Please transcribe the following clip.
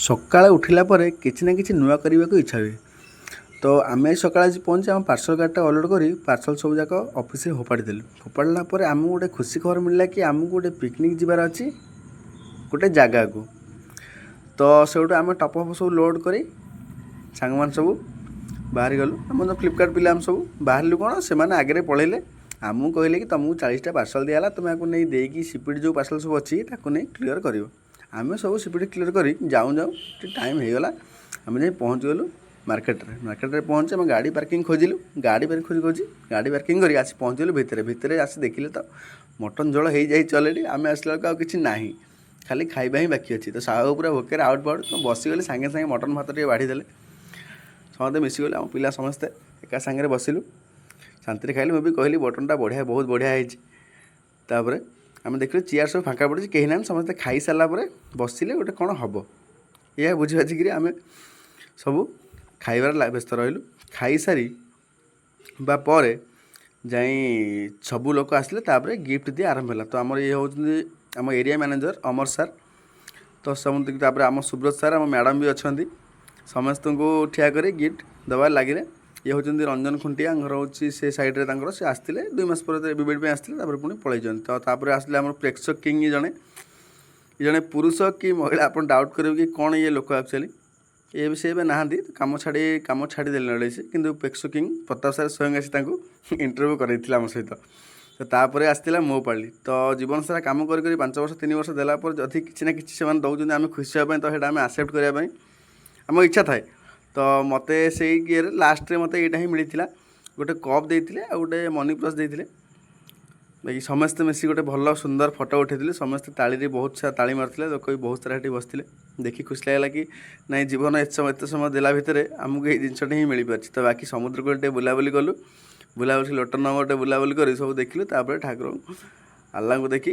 ସକାଳେ ଉଠିଲା ପରେ କିଛି ନା କିଛି ନୂଆ କରିବାକୁ ଇଚ୍ଛା ହୁଏ। ତ ଆମେ ସକାଳେ ଆଜି ପହଞ୍ଚି ଆମ ପାର୍ସଲ୍ ଗାଡ଼ିଟା ଅଲୋଡ଼ କରି ପାର୍ସଲ୍ ସବୁ ଯାକ ଅଫିସରେ ଫୋପାଡ଼ି ଦେଲୁ। ଫୋପାଡ଼ିଲା ପରେ ଆମକୁ ଗୋଟେ ଖୁସି ଖବର ମିଳିଲା କି ଆମକୁ ଗୋଟେ ପିକନିକ୍ ଯିବାର ଅଛି ଗୋଟେ ଜାଗାକୁ। ତ ସେଇଠୁ ଆମେ ଟପ୍ ଫପ୍ ସବୁ ଲୋଡ଼୍ କରି ସାଙ୍ଗମାନେ ସବୁ ବାହାରି ଗଲୁ। ଆମ ତ ଫ୍ଲିପକାର୍ଟ ପିଲା ଆମେ ସବୁ ବାହାରିଲୁ। କ'ଣ ସେମାନେ ଆଗରେ ପଳେଇଲେ। ଆମକୁ କହିଲେ କି ତୁମକୁ 40ଟା ପାର୍ସଲ୍ ଦିଆହେଲା, ତୁମେ ଆକୁ ନେଇ ଦେଇକି ସିପିଡ଼ି ଯେଉଁ ପାର୍ସଲ୍ ସବୁ ଅଛି ତାକୁ ନେଇ କ୍ଲିୟର୍ କରିବ। ଆମେ ସବୁ ସିପିଡ଼ି କ୍ଲିୟର୍ କରି ଯାଉଁ ଯାଉଁ ଟିକେ ଟାଇମ୍ ହେଇଗଲା। ଆମେ ଯାଇ ପହଞ୍ଚିଗଲୁ ମାର୍କେଟରେ। ମାର୍କେଟରେ ପହଞ୍ଚି ଆମେ ଗାଡ଼ି ପାର୍କିଂ ଖୋଜିଲୁ। ଗାଡ଼ି ପାର୍କିଂ ଖୋଜି ଖୋଜି ଗାଡ଼ି ପାର୍କିଂ କରି ଆସି ପହଞ୍ଚିଗଲୁ ଭିତରେ। ଭିତରେ ଆସି ଦେଖିଲେ ତ ମଟନ୍ ଝୋଳ ହେଇଯାଇଛି ଅଲରେଡ଼ି। ଆମେ ଆସିଲା ବେଳକୁ ଆଉ କିଛି ନାହିଁ, ଖାଲି ଖାଇବା ହିଁ ବାକି ଅଛି। ତ ସାହୁ ପୁରା ଭୋକରେ ଆଉଟ୍ ପାଉଟ୍ ତ ବସିଗଲେ। ସାଙ୍ଗେ ସାଙ୍ଗେ ମଟନ୍ ଭାତ ଟିକେ ବାଢ଼ି ଦେଲେ। ସମସ୍ତେ ମିଶିଗଲେ, ଆମ ପିଲା ସମସ୍ତେ ଏକା ସାଙ୍ଗରେ ବସିଲୁ, ଶାନ୍ତିରେ ଖାଇଲୁ। ମୁଁ ବି କହିଲି, ମଟନ୍ଟା ବଢ଼ିଆ, ବହୁତ ବଢ଼ିଆ ହେଇଛି। ତାପରେ ଆମେ ଦେଖିଲୁ ଚେୟାର ସବୁ ଫାଙ୍କା ପଡ଼ିଛି, କେହି ନାହାନ୍ତି। ସମସ୍ତେ ଖାଇସାରିଲା ପରେ ବସିଲେ ଗୋଟେ କ'ଣ ହେବ, ଏହା ବୁଝି ବାଝିକିରି ଆମେ ସବୁ ଖାଇବାରେ ବ୍ୟସ୍ତ ରହିଲୁ। ଖାଇସାରି ବା ପରେ ଯାଇ ସବୁ ଲୋକ ଆସିଲେ। ତାପରେ ଗିଫ୍ଟ ଦିଆ ଆରମ୍ଭ ହେଲା। ତ ଆମର ଇଏ ହେଉଛନ୍ତି ଆମ ଏରିଆ ମ୍ୟାନେଜର ଅମର ସାର୍। ତ ସମସ୍ତଙ୍କୁ, ତାପରେ ଆମ ସୁବ୍ରତ ସାର୍, ଆମ ମ୍ୟାଡ଼ାମ୍ ବି ଅଛନ୍ତି, ସମସ୍ତଙ୍କୁ ଠିଆ କରି ଗିଫ୍ଟ ଦେବାରେ ଲାଗିଲେ। ଇଏ ହେଉଛନ୍ତି ରଞ୍ଜନ ଖୁଣ୍ଟିଆ, ଘର ହେଉଛି ସେ ସାଇଡ଼୍ରେ ତାଙ୍କର। ସେ ଆସିଥିଲେ 2 ମାସ ପରେ, ବିବେଡ଼ ପାଇଁ ଆସିଥିଲେ, ତାପରେ ପୁଣି ପଳେଇଛନ୍ତି। ତ ତାପରେ ଆସିଲେ ଆମର ପ୍ରେକ୍ଷକ କିଙ୍ଗ ଜଣେ। ଇଏ ଜଣେ ପୁରୁଷ କି ମହିଳା, ଆପଣ ଡାଉଟ୍ କରିବେ କି କ'ଣ ଇଏ ଲୋକ ଆକ୍ଚୁଆଲି। ଇଏ ବି ସେ ଏବେ ନାହାନ୍ତି, କାମ ଛାଡ଼ି ଦେଲେଣି ସେ। କିନ୍ତୁ ପ୍ରେକ୍ଷକ କିଙ୍ଗ ପ୍ରତାପ ସାର୍ ସ୍ୱୟଂ ଆସି ତାଙ୍କୁ ଇଣ୍ଟରଭ୍ୟୁ କରାଇଥିଲେ ଆମ ସହିତ। ତ ତାପରେ ଆସିଥିଲା ମୋ ପାଳି। ତ ଜୀବନ ସାରା କାମ କରି କରି 5 ବର୍ଷ, 3 ବର୍ଷ ଦେଲା ପରେ ଯଦି କିଛି ନା କିଛି ସେମାନେ ଦେଉଛନ୍ତି ଆମେ ଖୁସି ହେବା ପାଇଁ, ତ ସେଇଟା ଆମେ ଆକ୍ସେପ୍ଟ କରିବା ପାଇଁ ଆମ ଇଚ୍ଛା ଥାଏ। ତ ମୋତେ ସେଇ ଇଏରେ ଲାଷ୍ଟରେ ମୋତେ ଏଇଟା ହିଁ ମିଳିଥିଲା। ଗୋଟେ କପ୍ ଦେଇଥିଲେ ଆଉ ଗୋଟେ ମନି ପର୍ସ ଦେଇଥିଲେ। ବାକି ସମସ୍ତେ ମିଶି ଗୋଟେ ଭଲ ସୁନ୍ଦର ଫଟୋ ଉଠେଇଥିଲେ। ସମସ୍ତେ ତାଳିରେ ବହୁତ ସାରା ତାଳି ମାରିଥିଲେ। ଲୋକ ବି ବହୁତ ସାରା ସେଠି ବସିଥିଲେ। ଦେଖି ଖୁସି ଲାଗିଲା କି ନାଇଁ, ଜୀବନ ଏତେ ସମୟ, ଏତେ ସମୟ ଦେଲା ଭିତରେ ଆମକୁ ଏଇ ଜିନିଷଟା ହିଁ ମିଳିପାରିଛି। ତ ବାକି ସମୁଦ୍ର କୂଳରେ ଟିକେ ବୁଲାବୁଲି କଲୁ। ବୁଲାବୁଲି ଲୋଟସ୍ ନମ୍ବର ଟିକେ ବୁଲାବୁଲି କରି ସବୁ ଦେଖିଲୁ। ତାପରେ ଠାକୁରଙ୍କୁ, ଆଲ୍ଲାଙ୍କୁ ଦେଖି